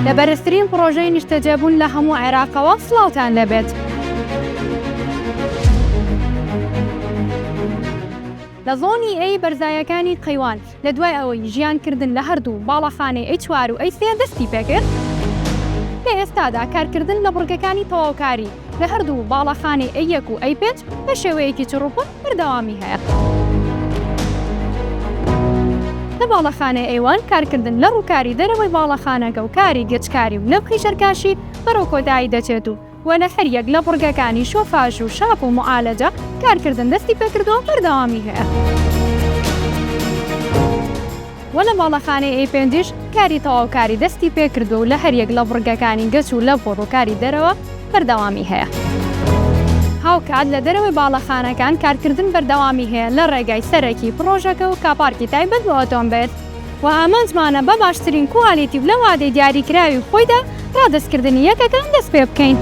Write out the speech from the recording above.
لە بەرزترین پڕۆژەی نیشتەجێبوون لە هەموو عێراقەوە سڵاوتان لێبێت. لە زۆنی A بەرزایەکانی قەیوان لە دوای ئەوەی ژیانکردن لە هەردوو باڵەخانەی A چوار و A سێ دەستی پێکرد، لە ئێستادا کارکردن لە بڕگەکانی تەواوکاری لە هەردوو باڵەخانەی A یەک و A پێنج بە شێوەیەکی چڕوپڕ بەردەوامی هەیە. لە باڵەخانەی A one کارکردن لە ڕووکاری دەرەوەی باڵەخانەکە و کاری گەچکاری و لەبخی شەرکاشی بەرەو کۆتایی دەچێت و و لە هەریەک لە بڕگەکانی شۆفاژ و شاپ و موعالەجە کارکردن دەستی پێکردووە و بەردەوامی هەیە. و لە باڵەخانەی A پێنجیش کاری تەواوکاری دەستی پێکردووە و لە هەریەک لە بڕگەکانی گەچ و لەپ و ڕووکاری دەرەوە بەردەوامی هەیە. هاوکات لە دەرەوەی باڵەخانەکان کارکردن بەردەوامی هەیە لە ڕێگای سەرەکی پڕۆژەکە و car park ی تایبەت بە ئۆتۆمبێل و ئامانجمانە بە باشترین quality و لە وادەی دیاریکراوی خۆیدا ڕادەستکردنی یەکەکان دەست پێ بکەین.